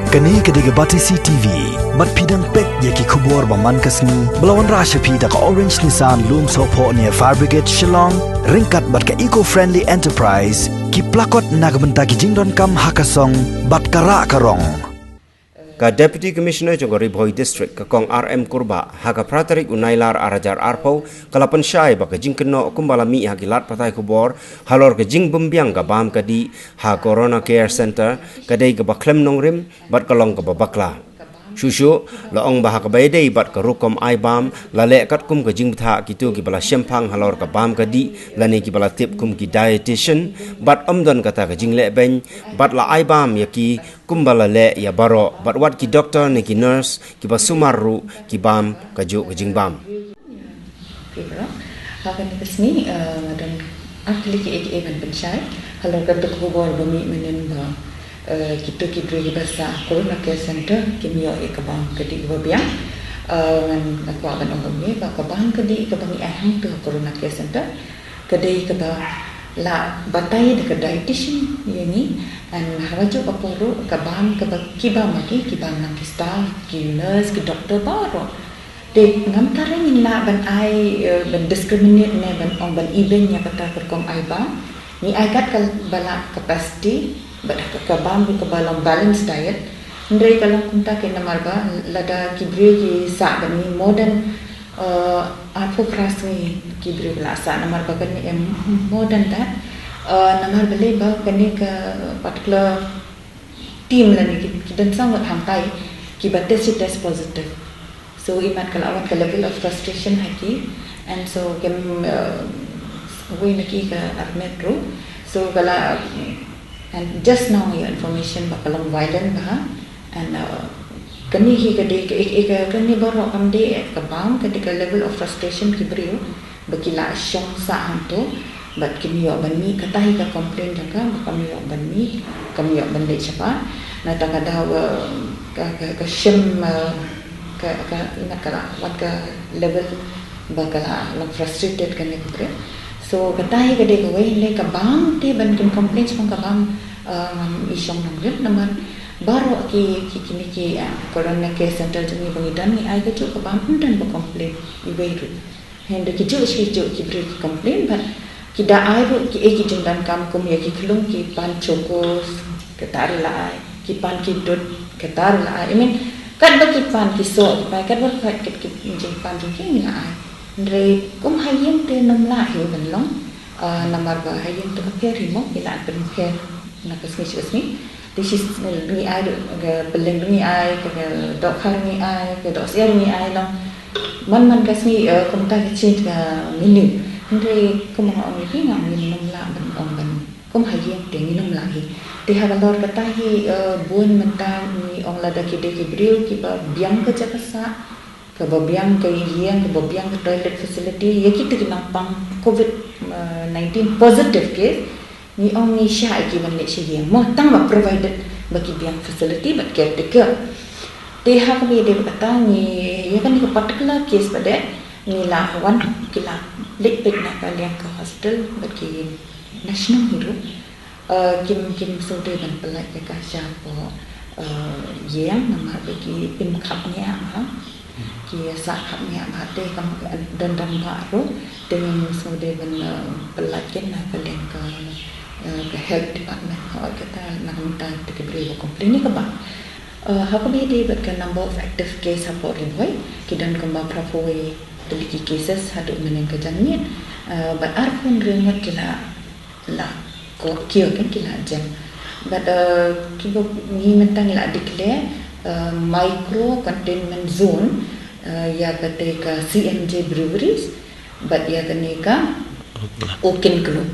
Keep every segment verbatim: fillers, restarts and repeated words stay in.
Kane ka dei ka Batesi T V. Bad phi dang peit ïa ki khubor ba man ka sngi ba la wanrah sha phi da ka Orange Nissan Lumsohphoh near Fire Brigade Shillong, ryngkat bad ka Eco Friendly Enterprise, ki plakot na ka bynta ki jingdonkam ha ka song bad ka rah ka rong. Ka Deputy Commissioner jong ka Ri Bhoi District, ka Kong R M Kurbah, ha ka phra tarik u Nailar ar hajar arphew, ka la pynshai ba ka jingkynnoh kumba la mih ha ki lad pathai khubor halor ka jingbymbiang ka bam ka dih ha Corona Care Centre ka dei kaba khlem nongrim bad ka long kaba bakla. Shuh shuh la ong ba ha kaba ïadei bad ka rukom ai bam, la leh katkum ka jingbthah kito kiba la shemphang halor ka bam ka dih lane kiba la tip kum ki dietitian, bad ym don kata ka jingleh beiñ, bad la ai bam ïa ki kumba la leh ïa baroh, bad wat ki doktor ne ki nurse kiba sumar ruh ki bam kajuh ka jingbam. Ki baroh. Ha kane ka sngi, eh, nga don ar tylli kiei kiei ban pynshai halor kata ka khubor ba mih mynnin ba, eh, kito ki briew kiba sah Corona Care Centre kim ïoh ïa ka bam ka dih kaba biang. Eh, ngan, nga kwah ban ong kumne ba ka bam ka dih kaba ngi ai hangto ha Corona Care Centre ka dei kaba la batai da ka dietitian ïa ngi, and ha kajuh ka por ruh ka bam kaba ki bam ma ki, ki bam na ki staff, ki nurse, ki doktor baroh. Te ngam tharai ngin lah ban ai, eh, ban discriminate ne ban ong ban ibeiñ ïa kata ka rukom ai bam. Ngi ai kat kaba lah capacity, bad ka, ka bam ruh kaba long balanced diet. Hynrei ka long kumta keiñ namar ba lada ki briew ki sah bad ngi more than, eh, arphew phra sngi ki briew ki la sah namar ba kane em more than that. Eh, namar balei ba kane ka particular team lane ki, ki don sa ngut hangtai kiba test, ki test positive. So imat ka la wan ka level of frustration ha ki, and so kem, uh, wei na ki ka armet ruh. So ka la, and just now your information ba ka long violent bha, and, uh, kane hi ka dei ka, ka, ka, kane baroh kam dei ka bam, ka dei ka level of frustration ki briew ba ki la shong sah hangto, bad kim ïoh ban mih, kata hi ka complain jong ka, ba kam ïoh ban mih, kam ïoh ban leit shabar. Nangta ka daw, eh, ka, ka, ka shim, eh, ka, ka, imat ka la wan ka level ba ka la long frustrated kane ka briew. So kata hi ka dei kawei, hynrei ka bam te ban kin complain shaphang ka bam, eh, ngam i shong nongrim namar baroh ki, ki, kine ki, eh, Corona Care Centre jong ngi ba ngi don, ngi ai kajuh ka bam, ym don ba complain iwei ruh. Hynrei ki juh shi juh ki briew ki complain bad ki da ai ruh kiei ki jingdonkam kum ïa ki khlung, ki pan chocos, kata ruh la ai, ki pan ki dud, kata ruh la ai. I mean, katba ki pan ki soh, ki pan, katba ki, ki, ki jingpan jong ki ngi la ai. Hynrei kum ha ïing te ym lah hi ban long, ah, namar ba ha ïing te ka pher hi mo, ngi la pynpher na ka sngi sha ka sngi. Te shi, ngi ai ruh ka pylleng ruh ngi ai, ka, ka dohkha ruh ngi ai, ka dohsyiar ruh ngi ai, long man man ka sngi, eh, kumta ka change ka menu. Hynrei kumba nga ong ïa phi, ngam, ngin ym lah ban ong ban kum ha ïing te ngin ym lah hi. Te halor kata hi, eh, bun mynta ngi ong lada ki dei ki briew kiba biang ka jaka sah, kaba biang ka ïing, kaba biang ka toilet facility, ïa kita ki nongpang covid, eh, nineteen positive case, ngi ong ngi shah ïa ki ban leit sha ïing mo, tang ba provided ba ki biang facility bad caretaker. Te ha kaba ïadei bad kata ngi, ïa kane ka particular case pat de, ngi la wan, ki la leit peit na ka liang ka hospital bad ki na shnong hi ruh. Eh, kim, kim sngewdei ban pyllait ïa ka shapoh, eh, ïing namar ba ki im khapngiah bha. Ki sah khapngiah bha te kam don rangbah ruh, te ngim sngewdei ban, eh, pyllait kin na ka liang ka, eh, ka health department. Hooid kata na ka bynta te ki briew ba complain ïa kaba. Eh, ha kaba ïadei bad ka number of active case hapoh Ri Bhoi, ki don kumba phraphew wei tylli ki cases haduh mynnin ka janmiet. Eh, bad arphew hynriew ngut ki la la ko kiew kan ki la jem. Bad, eh, kiba ngi mynta ngi la declare, eh, micro containment zone, eh, ïa kata ka C M J Breweries bad ïa kane ka Okin Group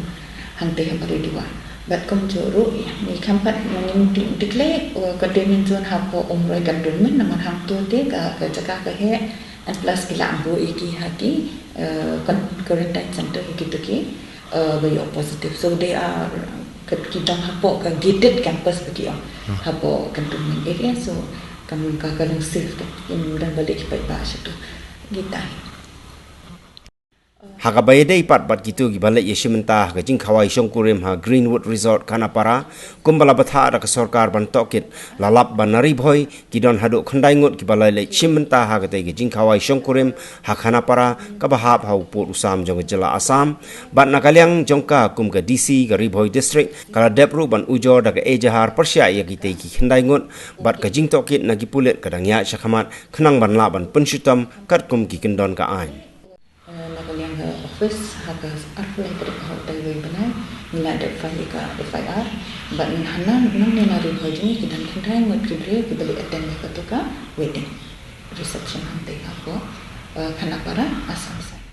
hangta ha Baroiduwa. Bad kumjuh ruh ïa ngi kham pat ngi de-, declare, eh, containment zone hapoh Umroi Cantonment namar hangto te ka, ka jaka ka heh, and plus ki la buh ïa ki ha ki, eh, con-, quarantine center ïa kito ki, eh, ba ïoh positive. So they are, ka, ki don hapoh ka gated campus ba ki ong. Hmm. Hapoh cantonment area, so kam ka, ka long safe ka. Ym don ba leh ki paidbah shato. Kita hi. Ha kaba ïadei pat bad kito kiba leit ïashim bynta ha ka jingkhawai shongkurim ha Greenwood Resort Khanapara, kumba la bthah da ka sorkar ban tohkit, la lap ba na Ri Bhoi ki don haduh khyndai ngut kiba la leit shim bynta ha katei ka jingkhawai shongkurim ha Khanapara, kaba hap ha u pud u sam jong ka jylla Assam. Bad na ka liang jong ka, kum ka D C ka Ri Bhoi District, ka la dep ruh ban ujor da ka ejahar pyrshah ïa kitei ki khyndai ngut, bad ka jingtohkit na ki pulit ka dang ïaid shakhmat khnang ban lah ban pynshitom katkum ki kyndon ka aiñ. Na ka liang ka office, ha ka arphew lai tarik ha utai u bnai ngi la dep file ïa ka F I R. Bad ngi hana nang ne na Ri Bhoi jong ngi ki don khyndai ngut ki briew kiba leit attend ïa kato ka wedding reception hangtei hapoh Khanapara, Assam side.